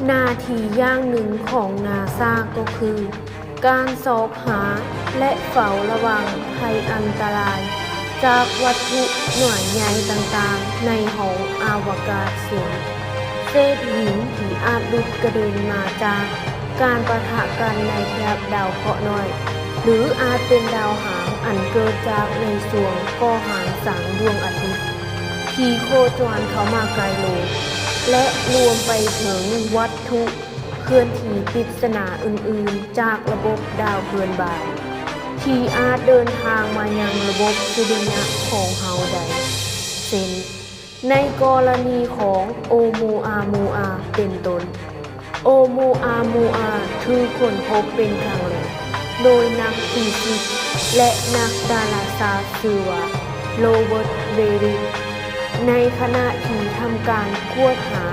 ໜ້າທີ່ຢ່າງໜຶ່ງຂອງນາຊາກໍຄື ການຊອກຫາ ແລະ ເຝົ້າລະວັງໄພອັນຕະລາຍຈາກວັດຖຸໜ່ວຍໃຫຍ່ຕ່າງໆໃນຫ້ອງອາວະກາດ ເຊັ່ນ ເສດຫີນທີ່ອາດຫຼຸດກະເດັນມາຈາກການປະທະກັນໃນແຖບດາວເຄາະນ້ອຍ ຫຼື ອາດເປັນດາວຫາງອັນເກີດຈາກໃນຊ່ວງກໍ່ຮ່າງສ້າງດວງອາທິດທີ່ໂຄຈອນເຂົ້າມາໃກ້ໂລກ ແລະ ລວມໄປເຖິງວັດຖຸ ເຄື່ອນທີ່ປິດສະໜາອື່ນໆຈາກລະບົບດາວເພື່ອນບ້ານ ທີ່ອາດເດີນທາງມາຍັງລະບົບສຸລິຍະຂອງເຮົາໄດ້ ເຊັ່ນ ໃນກໍລະນີຂອງໂອມູອາມູອາເປັນຕົ້ນ. ໂອມູອາມູອາຖືກຄົ້ນພົບເປັນຄັ້ງແລກໂດຍນັກຟີຊິກ ແລະ ນັກດາລາສາດຊື່ວ່າ ໂຣເບີດ ເບຣິກ ໃນຂະນະທີ່ທຳການກວດຫາ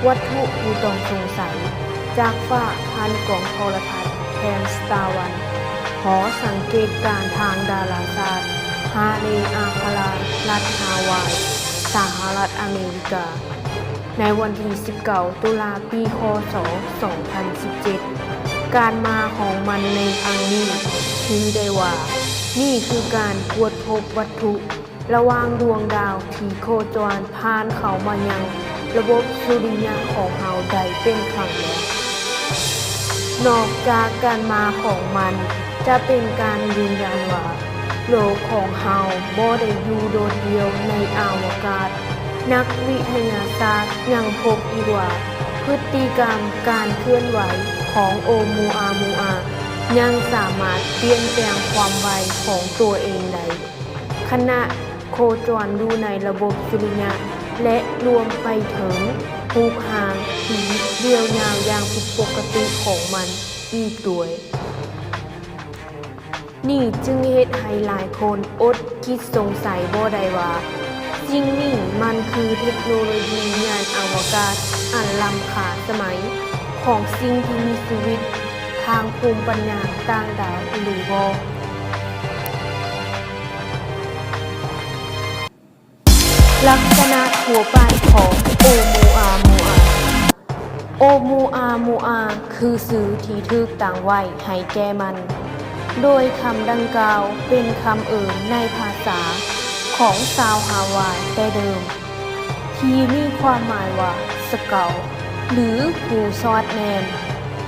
ວັດຖຸຜູ້ຕ້ອງສົງໄສຈາກຝາພັນກອງໂທລະທັດແຫ່ງສະຕາວັນ ຫໍສັງເກດການທາງດາລາສາດ ຮາເລອາຄາລາ ລັດຮາວາຍ ສະຫະລັດອາເມລິກາ ໃນວັນທີສິບເກົ້າ ຕຸລາ ປີ ຄ.ສ. ສອງພັນສິບເຈັດ. ການມາຂອງມັນໃນຄັ້ງນີ້ຖືໄດ້ວ່າ ນີ້ຄືການກວດພົບວັດຖຸ ລະຫວ່າງດວງດາວທີ່ໂຄຈອນຜ່ານເຂົ້າມາຍັງລະບົບສຸລິຍະຂອງເຮົາໄດ້ເປັນຄັ້ງແລກ. ນອກຈາກການມາຂອງມັນຈະເປັນການຢືນຢັນວ່າ ໂລກຂອງເຮົາບໍ່ໄດ້ຢູ່ໂດດດ່ຽວໃນອາວະກາດ, ນັກວິທະຍາສາດຍັງພົບອີກວ່າ ພຶດຕິກຳການເຄື່ອນໄຫວຂອງໂອມູອາມູອາຍັງສາມາດປ່ຽນແປງຄວາມໄວຂອງຕົວເອງໄດ້. ຂະນະໂຄຈອນຢູ່ໃນລະບົບສຸລິຍະ ແລະ ລວມໄປເຖິງຮູບຮ່າງທີ່ລຽວຍາວຢ່າງຜິດປົກກະຕິຂອງມັນອີກດ້ວຍ. ນີ້ຈຶ່ງເຮັດໃຫ້ຫຼາຍຄົນອົດຄິດສົງໄສບໍ່ໄດ້ວ່າ ສິ່ງນີ້ມັນຄືເທັກໂນໂລຢີຍານອາວະກາດອັນລ້ຳຄ່າສະໄໝຂອງສິ່ງທີ່ມີຊີວິດທາງພູມປັນຍາຕ່າງດາວຫຼືບໍ່? ລັກສະນະທົ່ວໄປຂອງໂອມູອາມູອາ. ໂອມູອາມູອາ ຄືຊື່ທີ່ຖືກຕັ້ງໄວ້ໃຫ້ແກ່ມັນ, ໂດຍຄຳດັ່ງກ່າວເປັນຄຳເອີ້ນໃນພາສາຂອງຊາວຮາວາຍແຕ່ເດີມ ທີ່ມີຄວາມໝາຍວ່າ ສະເກົາ ຫຼື ຜູ້ສອດແນມ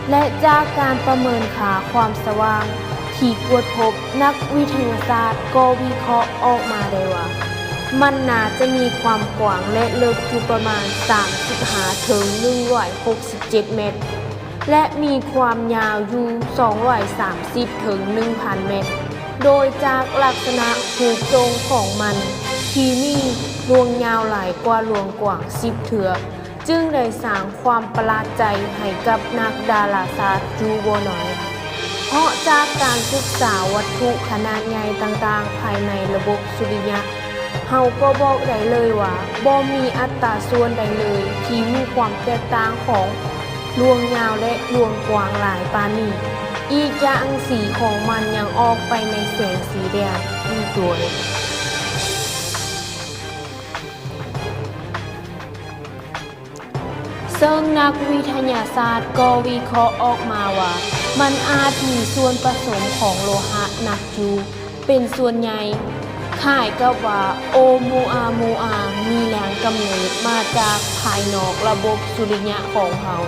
ແລະ ຈາກການປະເມີນຄ່າຄວາມສະຫວ່າງທີ່ກວດພົບ, ນັກວິທະຍາສາດກໍວິເຄາະອອກມາໄດ້ວ່າ ມັນໜ້າຈະມີຄວາມກວ້າງ ແລະ ເລິກຢູ່ປະມານສາມສິບຫ້າເຖິງໜຶ່ງຮ້ອຍຫົກສິບເຈັດແມັດ ແລະ ມີຄວາມຍາວຢູ່ສອງຮ້ອຍສາມສິບເຖິງໜຶ່ງພັນແມັດ, ໂດຍຈາກລັກສະນະຮູບຊົງຂອງມັນທີ່ມີລວງຍາວຫຼາຍກວ່າລວງກວ້າງສິບເທື່ອ, ຈຶ່ງໄດ້ສ້າງຄວາມປະຫຼາດໃຈໃຫ້ກັບນັກດາລາສາດຢູ່ບໍ່ໜ້ອຍ, ເພາະຈາກການສຶກສາວັດຖຸຂະໜາດໃຫຍ່ຕ່າງໆພາຍໃນລະບົບສຸລິຍະ, ເຮົາກໍບອກໄດ້ເລີຍວ່າ ບໍ່ມີອັດຕາສ່ວນໃດເລີຍທີ່ມີຄວາມແຕກຕ່າງຂອງລວງຍາວ ແລະ ລວງກວ້າງຫຼາຍປານນີ້. ອີກຢ່າງ ສີຂອງມັນຍັງອອກໄປໃນແສງສີແດງອີກດ້ວຍ. ເຊິ່ງນັກວິທະຍາສາດກໍວິເຄາະອອກມາວ່າ ມັນອາດມີສ່ວນປະສົມຂອງໂລຫະໜັກຢູ່ເປັນສ່ວນໃຫຍ່, ຄ້າຍກັບວ່າໂອມູອາມູອາມີແຫຼ່ງກຳເນີດມາຈາກພາຍນອກລະບົບສຸລິຍະຂອງເຮົາ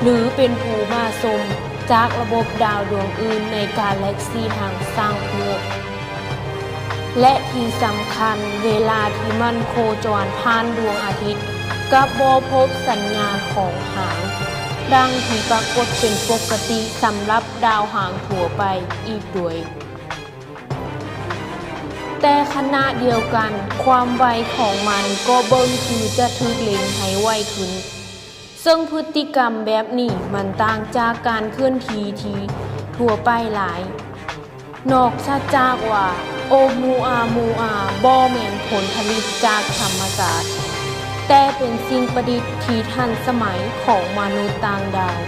ຫຼື ເປັນຜູ້ມາຊົມຈາກລະບົບດາວດວງອື່ນໃນກາແລັກຊີທາງຊ້າງເຜືອກ. ແລະ ທີ່ສຳຄັນ, ເວລາທີ່ມັນໂຄຈອນຜ່ານດວງອາທິດ, ກັບບໍ່ພົບສັນຍານຂອງຫາງ ດັ່ງທີ່ປາກົດເປັນປົກກະຕິສຳລັບດາວຫາງທົ່ວໄປອີກດ້ວຍ. ແຕ່ຂະນະດຽວກັນ, ຄວາມໄວຂອງມັນກໍເບິ່ງຄືຈະຖືກເລັ່ງໃຫ້ໄວຂຶ້ນ. ເຊິ່ງພຶດຕິກຳແບບນີ້ມັນຕ່າງຈາກການເຄື່ອນທີ່ທີ່ທົ່ວໄປຫຼາຍ, ນອກເສຍຈາກວ່າໂອມູອາມູອາບໍ່ແມ່ນຜົນຜະລິດຈາກທຳມະຊາດ, ແຕ່ເປັນສິ່ງປະດິດທີ່ທັນສະໄໝຂອງມະນຸດຕ່າງດາວ.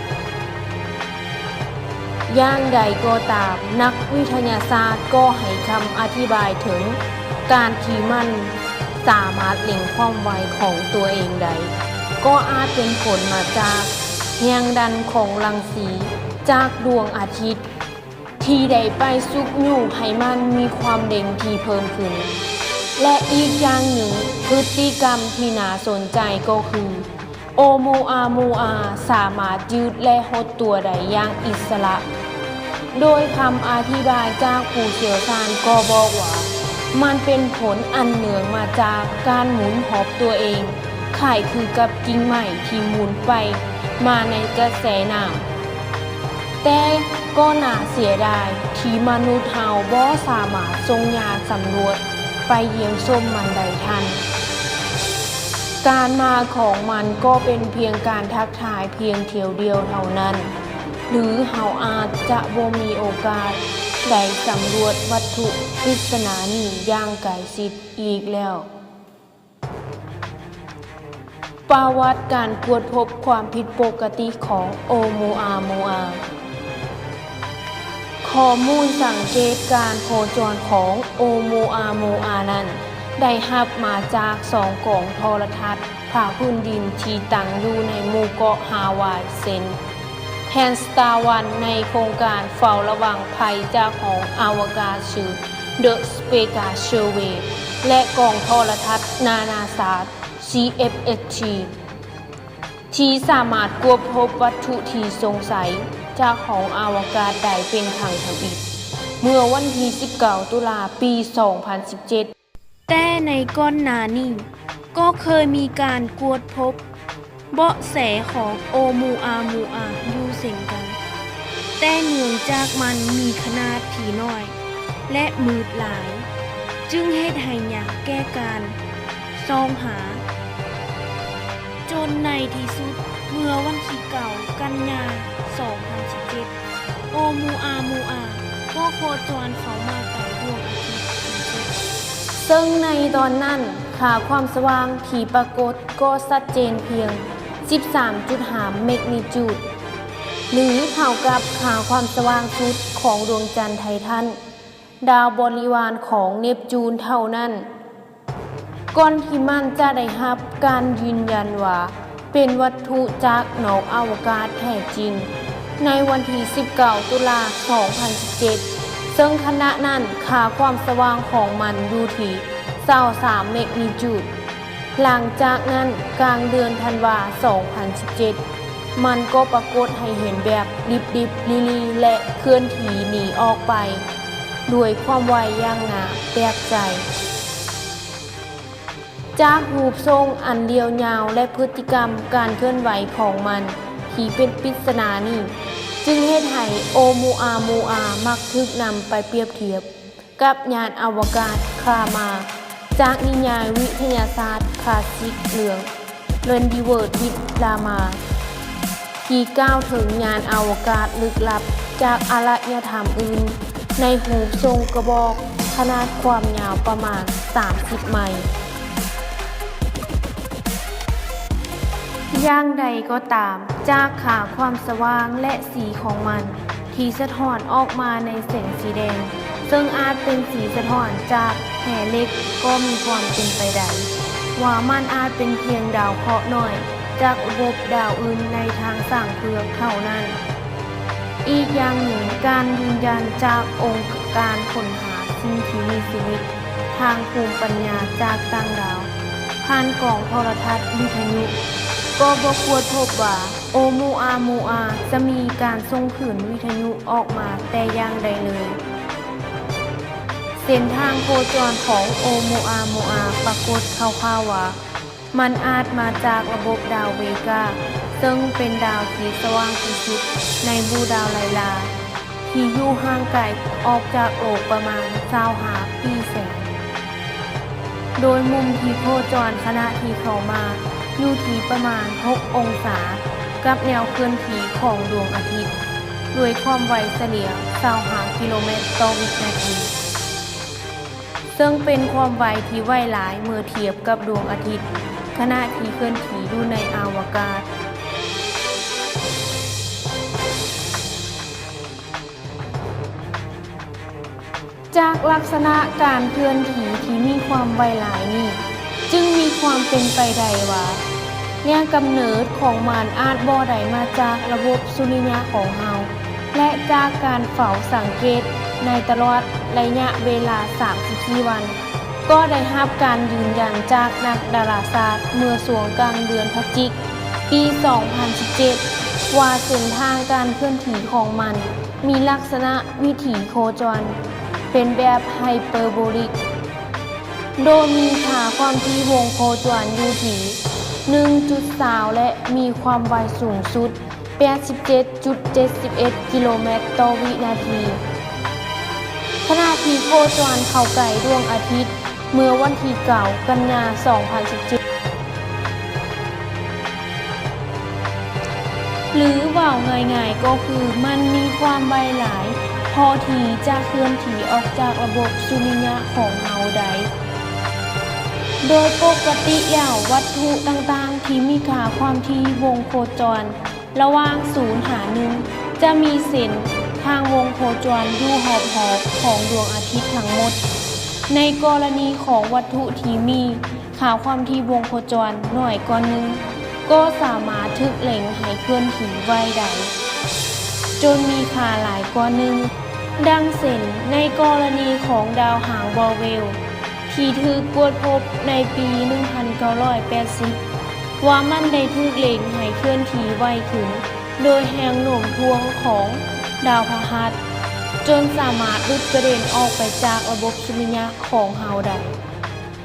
ຢ່າງໃດກໍຕາມ, ນັກວິທະຍາສາດກໍໃຫ້ຄຳອະທິບາຍເຖິງການທີ່ມັນສາມາດເລັ່ງຄວາມໄວຂອງຕົວເອງໄດ້, ກໍອາດເປັນຜົນມາຈາກ ແຮງດັນຂອງລັງສີຈາກດວງອາທິດ ທີ່ໄດ້ໄປຊຸກຍູ້ໃຫ້ມັນມີຄວາມເດັ່ງທີ່ເພີ່ມຂຶ້ນ. ແລະ ອີກຢ່າງໜຶ່ງ, ພຶດຕິກຳທີ່ໜ້າສົນໃຈກໍຄື ໂອມູອາມູອາສາມາດຍືດ ແລະ ຫົດຕົວໄດ້ຢ່າງອິດສະຫຼະ. ໂດຍຄຳອະທິບາຍຈາກຜູ້ຊ່ຽວຊານກໍບອກວ່າ ມັນເປັນຜົນອັນເນື່ອງມາຈາກການໝູນຮອບຕົວເອງ, ຄ້າຍຄືກັບກິ່ງໄມ້ທີ່ໝູນໄປມາໃນກະແສນ້ຳ. ແຕ່ກໍໜ້າເສຍດາຍທີ່ມະນຸດເຮົາບໍ່ສາມາດສົ່ງຍານສຳຫຼວດໄປຢ້ຽມຊົມມັນໄດ້ທັນ. ການມາຂອງມັນກໍເປັນພຽງການທັກທາຍພຽງຖ້ຽວດຽວເທົ່ານັ້ນ, ຫຼື ເຮົາອາດຈະບໍ່ມີໂອກາດໄດ້ສຳຫຼວດວັດຖຸປຣິດສະໜານີ້ຢ່າງໃກ້ຊິດອີກແລ້ວ. ປະຫວັດການກວດພົບຄວາມຜິດປົກກະຕິຂອງໂອມູອາມູອາ. ຂໍ້ມູນສັງເກດການໂຄຈອນຂອງໂອມູອາມູອານັ້ນ ໄດ້ຮັບມາຈາກສອງກອງໂທລະທັດພາກພື້ນດິນທີ່ຕັ້ງຢູ່ໃນໝູ່ເກາະຮາວາຍ ເຊັ່ນ ແຮນສະຕາວັນ ໃນໂຄງການເຝົ້າລະວັງໄພຈາກຫ້ອງອະວະກາດຊື່ The Space Survey ແລະ ກອງໂທລະທັດນານາຊາດ ຊີເອັຟເອັສທີ ທີ່ສາມາດກວດພົບວັດຖຸທີ່ສົງໄສຈາກຫ້ອງອະວະກາດໄດ້ເປັນຄັ້ງທຳອິດ ເມື່ອວັນທີສິບເກົ້າ ຕຸລາ ປີສອງພັນສິບເຈັດ. ແຕ່ໃນກ່ອນໜ້ານີ້ກໍເຄີຍມີການກວດພົບເບາະແສຂອງໂອມູອາມູອາຢູ່ເຊັ່ນກັນ, ແຕ່ເນື່ອງຈາກມັນມີຂະໜາດທີ່ນ້ອຍ ແລະ ມືດຫຼາຍ, ຈຶ່ງເຮັດໃຫ້ຍາກແກ່ການຊອກຫາ, ຈົນໃນທີ່ສຸດເມື່ອວັນທີເກົ້າ ກັນຍາ ສອງພັນສິບເຈັດ ໂອມູອາມູອາກໍໂຄຈອນເຂົ້າມາໃກ້ດວງອາທິດທີ່ສຸດ. ເຊິ່ງໃນຕອນນັ້ນ ຄ່າຄວາມສະຫວ່າງທີ່ປາກົດກໍຊັດເຈນພຽງສິບສາມຈຸດຫ້າແມັກນິຈູດ ຫຼື ເທົ່າກັບຄ່າຄວາມສະຫວ່າງສຸດຂອງດວງຈັນໄທທັນ, ດາວບໍລິວານຂອງເນບຈູນເທົ່ານັ້ນ. ກ່ອນທີ່ມັນຈະໄດ້ຮັບການຢືນຢັນວ່າເປັນວັດຖຸຈາກນອກອະວະກາດແທ້ຈິງ ໃນວັນທີສິບເກົ້າ ຕຸລາ ສອງພັນສິບເຈັດ ເຊິ່ງຂະນະນັ້ນຄ່າຄວາມສະຫວ່າງຂອງມັນຢູ່ທີ່ຊາວສາມແມັກນິຈູດ. ຫຼັງຈາກນັ້ນ ກາງເດືອນທັນວາ ສອງພັນສິບເຈັດ ມັນກໍປາກົດໃຫ້ເຫັນແບບລິບໆລີ່ໆ ແລະ ເຄື່ອນທີ່ໜີອອກໄປດ້ວຍຄວາມໄວຢ່າງໜ້າແປກໃຈ. ຈາກຮູບຊົງອັນລຽວຍາວ ແລະ ພຶດຕິກຳການເຄື່ອນໄຫວຂອງມັນທີ່ເປັນປິດສະໜານີ້ ຈຶ່ງເຮັດໃຫ້ໂອມູອາມູອາມັກຖືກນຳໄປປຽບທຽບກັບຍານອະວະກາດຄາມາ ຈາກນິຍາຍວິທະຍາສາດຄລາສສິກເລື່ອງ ເຣນດີເວີດ ວິດ ລາມາ ທີ່ກ່າວເຖິງຍານອະວະກາດລຶກລັບຈາກອາລະຍະທຳອື່ນ ໃນຮູບຊົງກະບອກຂະໜາດຄວາມຍາວປະມານສາມສິບໄມ. ຢ່າງໃດກໍຕາມ, ຈາກຄ່າຄວາມສະຫວ່າງ ແລະ ສີຂອງມັນ ທີ່ສະທ້ອນອອກມາໃນແສງສີແດງ, ເຊິ່ງອາດເປັນສີສະທ້ອນຈາກແຮ່ເຫຼັກ, ກໍມີຄວາມເປັນໄປໄດ້ວ່າມັນອາດເປັນພຽງດາວເຄາະນ້ອຍຈາກລະບົບດາວອື່ນໃນທາງຊ້າງເຜືອກເທົ່ານັ້ນ. ອີກຢ່າງໜຶ່ງ, ການຢືນຢັນຈາກອົງການຄົ້ນຫາສິ່ງທີ່ມີຊີວິດທາງພູມປັນຍາຈາກຕ່າງດາວ ຜ່ານກອງໂທລະທັດວິທະຍຸ ກໍບໍ່ກວດພົບວ່າ ໂອມູອາມູອາ ຈະມີການສົ່ງຄື້ນວິທະຍຸອອກມາແຕ່ຢ່າງໃດເລີຍ. ເສັ້ນທາງໂຄຈອນຂອງໂອມູອາມູອາປາກົດຄ່າວໆວ່າ ມັນອາດມາຈາກລະບົບດາວເວກາ ເຊິ່ງເປັນດາວທີ່ສະຫວ່າງທີ່ສຸດໃນໝູ່ດາວໄລ່ລ່າ ທີ່ຢູ່ຫ່າງໄກອອກຈາກໂລກປະມານຊາວຫ້າປີແສງ. ໂດຍມຸມທີ່ໂຄຈອນຂະນະທີ່ເຂົ້າມາຢູ່ທີ່ປະມານຫົກອົງສາ ກັບແນວເຄື່ອນທີ່ຂອງດວງອາທິດ ດ້ວຍຄວາມໄວສະເລ່ຍຊາວຫ້າກິໂລແມັດຕໍ່ວິນາທີ, ເຊິ່ງເປັນຄວາມໄວທີ່ໄວຫຼາຍເມື່ອທຽບກັບດວງອາທິດ ຂະນະທີ່ເຄື່ອນທີ່ຢູ່ໃນອາວະກາດ. ຈາກລັກສະນະການເຄື່ອນທີ່ທີ່ມີຄວາມໄວຫຼາຍນີ້ ຈຶ່ງມີຄວາມເປັນໄປໄດ້ວ່າ ແຫຼ່ງກຳເນີດຂອງມັນອາດບໍ່ໄດ້ມາຈາກລະບົບສຸລິຍະຂອງເຮົາ ແລະ ຈາກການເຝົ້າສັງເກດໃນຕະຫຼອດໄລຍະເວລາສາມສິບສີ່ວັນ, ກໍໄດ້ຮັບການຢືນຢັນຈາກນັກດາລາສາດເມື່ອຊ່ວງກາງເດືອນພະຈິກ ປີສອງພັນສິບເຈັດ ວ່າເສັ້ນທາງການເຄື່ອນທີ່ຂອງມັນມີລັກສະນະວິຖີໂຄຈອນເປັນແບບໄຮເປີໂບລິກ, ໂດຍມີຄ່າຄວາມຖີ່ວົງໂຄຈອນຢູ່ທີ່ໜຶ່ງຈຸດຊາວ ແລະ ມີຄວາມໄວສູງສຸດ ແປດສິບເຈັດຈຸດເຈັດສິບເອັດກິໂລແມັດຕໍ່ວິນາທີ, ຂະນະທີ່ໂຄຈອນເຂົ້າໃກ້ດວງອາທິດເມື່ອວັນທີເກົ້າ ກັນຍາ ສອງພັນສິບເຈັດ ຫຼື ເວົ້າງ່າຍໆກໍຄືມັນມີຄວາມໄວຫຼາຍພໍທີ່ຈະເຄື່ອນທີ່ອອກຈາກລະບົບສຸລິຍະຂອງເຮົາໄດ້. ໂດຍປົກກະຕິແລ້ວ ວັດຖຸຕ່າງໆທີ່ມີຄ່າຄວາມຖີ່ວົງໂຄຈອນ ລະຫວ່າງສູນຫາໜຶ່ງ ຈະມີເສັ້ນທາງວົງໂຄຈອນຢູ່ຮອບໆຂອງດວງອາທິດທັງໝົດ. ໃນກໍລະນີຂອງວັດຖຸທີ່ມີຄ່າຄວາມຖີ່ວົງໂຄຈອນໜ້ອຍກວ່າໜຶ່ງ ກໍສາມາດຖືກເລັ່ງໃຫ້ເຄື່ອນທີ່ໄວໄດ້ ຈົນມີຄ່າຫຼາຍກວ່າໜຶ່ງ. ດັ່ງເຊັ່ນ ໃນກໍລະນີຂອງດາວຫາງບອເວລ ທີ່ຖືກກວດພົບໃນປີໜຶ່ງພັນເກົ້າຮ້ອຍແປດສິບ ວ່າມັນໄດ້ຖືກເລັ່ງໃຫ້ເຄື່ອນທີ່ໄວຂຶ້ນໂດຍແຮງໂນ້ມຖ່ວງຂອງດາວພະຫັດ, ຈົນສາມາດຫຼຸດກະເດັນອອກໄປຈາກລະບົບສຸລິຍະຂອງເຮົາໄດ້.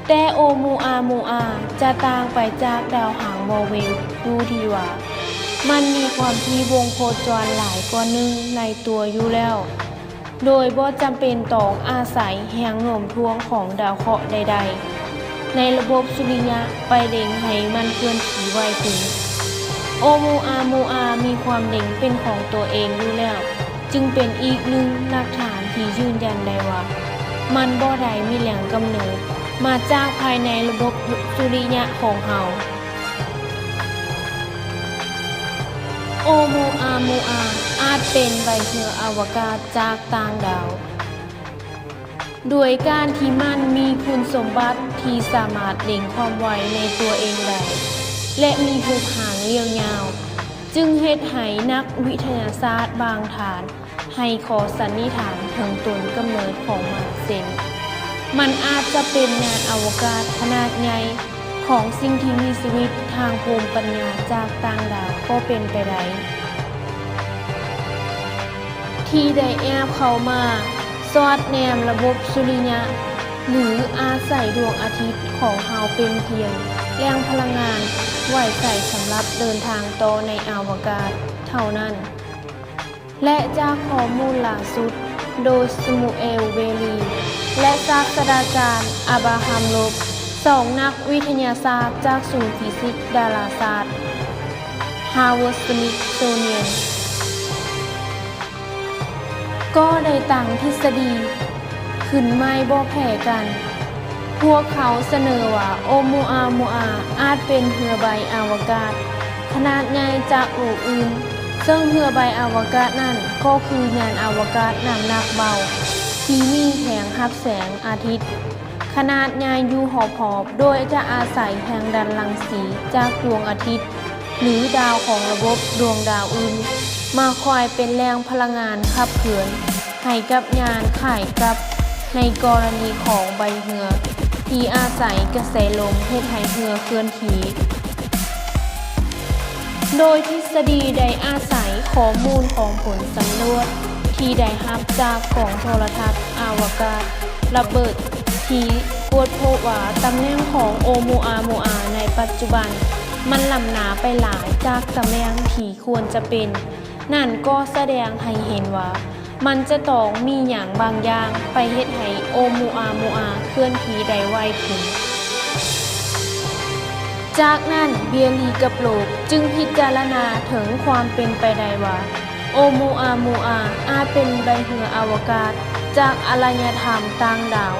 ແຕ່ໂອມູອາມູອາຈະຕ່າງໄປຈາກດາວຫາງບອເວລຢູ່ທີ່ວ່າ ມັນມີຄວາມຖີ່ວົງໂຄຈອນຫຼາຍກວ່າໜຶ່ງໃນຕົວຢູ່ແລ້ວ. ໂດຍບໍ່ຈຳເປັນຕ້ອງອາໄສແຮງໂນ້ມຖ່ວງຂອງດາວເຄາະໃດໆໃນລະບົບສຸລິຍະໄປເລັ່ງໃຫ້ມັນເຄື່ອນທີ່ໄວຂຶ້ນ. ໂອມູອາມູອາມີຄວາມເລັ່ງເປັນຂອງຕົວເອງຢູ່ແລ້ວ, ຈຶ່ງເປັນອີກໜຶ່ງຫຼັກຖານທີ່ຢືນຢັນໄດ້ວ່າ ມັນບໍ່ໄດ້ມີແຫຼ່ງກຳເນີດມາຈາກພາຍໃນລະບົບສຸລິຍະຂອງເຮົາ. ໂອມູອາມູອາອາດເປັນໃບເຮືອອະວະກາດຈາກຕ່າງດາວ ໂດຍການທີ່ມັນມີຄຸນສົມບັດທີ່ສາມາດເລັ່ງຄວາມໄວໃນຕົວເອງໄດ້ ແລະ ມີຮູບຮ່າງລຽວຍາວ, ຈຶ່ງເຮັດໃຫ້ນັກວິທະຍາສາດບາງທ່ານ ໃຫ້ຂໍ້ສັນນິຖານເຖິງຕົ້ນກຳເນີດຂອງມັນ ເຊັ່ນ ມັນອາດຈະເປັນຍານອະວະກາດຂະໜາດໃຫຍ່ຂອງສິ່ງທີ່ມີຊີວິດທາງພູມປັນຍາຈາກຕ່າງດາວກໍເປັນໄປໄດ້ ທີ່ໄດ້ແອບເຂົ້າມາສອດແນມລະບົບສຸລິຍະ ຫຼື ອາໄສດວງອາທິດຂອງເຮົາເປັນພຽງແຫຼ່ງພະລັງງານໄວ້ໃຊ້ສຳລັບເດີນທາງຕໍ່ໃນອະວະກາດເທົ່ານັ້ນ. ແລະ ຈາກຂໍ້ມູນຫຼ້າສຸດໂດຍ ສະມູເອລ ເວລີ ແລະ ສາດສະດາຈານ ອາບຣາຮາມ ໂຣບ ສອງນັກວິທະຍາສາດຈາກສູນຟີຊິກດາລາສາດ Harvard Smithsonian ກໍໄດ້ຕັ້ງທິດສະດີຂຶ້ນໃໝ່ບໍ່ແພ້ກັນ. ພວກເຂົາສະເໜີວ່າ ໂອມູອາມູອາອາດເປັນເຮືອໃບອະວະກາດຂະໜາດໃຫຍ່ຈາກໂລກອື່ນ, ເຊິ່ງເຮືອໃບອະວະກາດນັ້ນກໍຄືຍານອະວະກາດນ້ຳໜັກເບົາທີ່ມີແຮງຮັບແສງອາທິດຂະໜາດໃຫຍ່ຢູ່ຮອບໆ, ໂດຍຈະອາໄສແຮງດັນລັງສີຈາກດວງອາທິດ ຫຼື ດາວຂອງລະບົບດວງດາວອື່ນ ມາຄອຍເປັນແຫຼ່ງພະລັງງານຂັບເຄື່ອນໃຫ້ກັບຍານຂາຍກັບ ໃນກໍລະນີຂອງໃບເຮືອທີ່ອາໄສກະແສລົມເຮັດໃຫ້ເຮືອເຄື່ອນທີ່. ໂດຍທິດສະດີໄດ້ອາໄສຂໍ້ມູນຂອງຜົນສຳຫຼວດທີ່ໄດ້ຮັບຈາກກອງໂທລະທັດອາວະກາດ ລະເບີດ ທີ່ກວດພົບວ່າຕຳແໜ່ງຂອງໂອມູອາມູອາໃນປັດຈຸບັນ ມັນລ້ຳໜ້າໄປຫຼາຍຈາກຕຳແໜ່ງທີ່ຄວນຈະເປັນ. ນັ້ນກໍສະແດງໃຫ້ເຫັນວ່າ ມັນຈະຕ້ອງມີຫຍັງບາງຢ່າງໄປເຮັດໃຫ້ໂອມູອາມູອາເຄື່ອນທີ່ໄດ້ໄວຂຶ້ນ. ຈາກນັ້ນ ເບລີກັບໂຣບຈຶ່ງພິຈາລະນາເຖິງຄວາມເປັນໄປໄດ້ວ່າ ໂອມູອາມູອາອາດເປັນໃບເຮືອອະວະກາດຈາກອາລະຍະທຳຕ່າງດາວ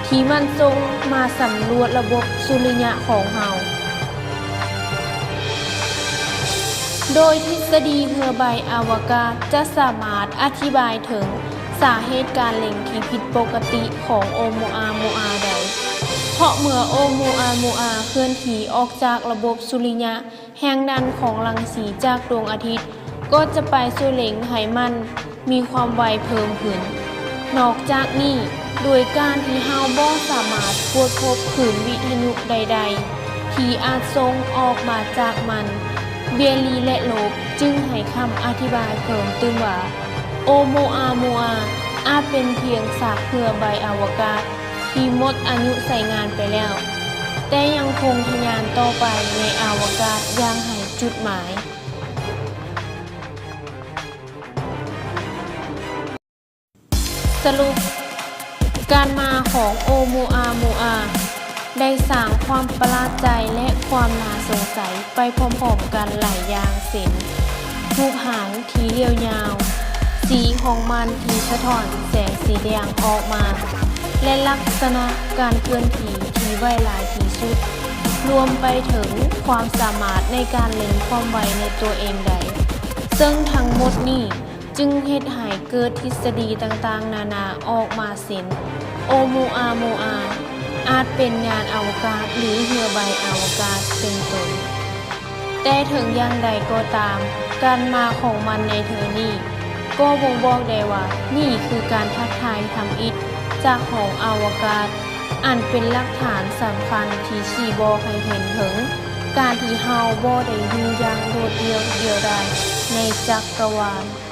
ທີ່ມັນສົ່ງມາສຳຫຼວດລະບົບສຸລິຍະຂອງເຮົາ. ໂດຍທິດສະດີເຮືອໃບອະວະກາດຈະສາມາດອະທິບາຍເຖິງສາເຫດການເລັ່ງທີ່ຜິດປົກກະຕິຂອງໂອມູອາມູອາໄດ້. ເພາະເມື່ອໂອໂມອາໂມອາເຄື່ອນທີ່ອອກຈາກລະບົບສຸລິຍະ, ແຮງດັນຂອງລັງສີຈາກດວງອາທິດກໍຈະໄປຊ່ວຍເລັ່ງໃຫ້ມັນມີຄວາມໄວເພີ່ມຂຶ້ນ. ນອກຈາກນີ້, ໂດຍການທີ່ເຮົາບໍ່ສາມາດກວດພົບຄື້ນວິທະຍຸໃດໆທີ່ອາດສົ່ງອອກມາຈາກມັນ, ເບຍລີ ແລະ ໂລບ ຈຶ່ງໃຫ້ຄຳອະທິບາຍເພີ່ມຕື່ມວ່າ ໂອໂມອາໂມອາອາດເປັນພຽງຊາກເຮືອໃບອະວະກາດທີ່ໝົດອາຍຸໃຊ້ງານໄປແລ້ວ, ແຕ່ຍັງຄົງທະຍານຕໍ່ໄປໃນອາວະກາດຢ່າງໄຮ້ຈຸດໝາຍ. ສະຫຼຸບ, ການມາຂອງໂອໂມອາໂມອາໄດ້ສ້າງຄວາມປະຫຼາດໃຈ ແລະ ຄວາມໜ້າສົງໄສໄປພ້ອມໆກັນຫຼາຍຢ່າງ ເຊັ່ນ ຮູບຮ່າງທີ່ລຽວຍາວ, ສີຂອງມັນທີ່ສະທ້ອນແສງສີແດງອອກມາ ແລະ ລັກສະນະການເຄື່ອນທີ່ທີ່ໄວຫຼາຍທີ່ສຸດ, ລວມໄປເຖິງຄວາມສາມາດໃນການເລັ່ງຄວາມໄວໃນຕົວເອງໄດ້. ເຊິ່ງທັງໝົດນີ້ ຈຶ່ງເຮັດໃຫ້ເກີດທິດສະດີຕ່າງໆນານາອອກມາເຊັ່ນ ໂອໂມອາໂມອາອາດເປັນຍານອາວະກາດ ຫຼື ເຮືອໃບອາວະກາດເປັນຕົ້ນ. ແຕ່ເຖິງຢ່າງໃດກໍຕາມ, ການມາຂອງມັນໃນເທື່ອນີ້ກໍບົ່ງບອກໄດ້ວ່ານີ້ຄືການທັກທາຍທຳອິດຈາກຫ້ອງອາວະກາດ, ອັນເປັນຫຼັກຖານສຳຄັນທີ່ຊີ້ບອກໃຫ້ເຫັນເຖິງການທີ່ເຮົາບໍ່ໄດ້ຢູ່ຢ່າງໂດດດ່ຽວ, ດຽວດາຍໃນຈັກກະວານ.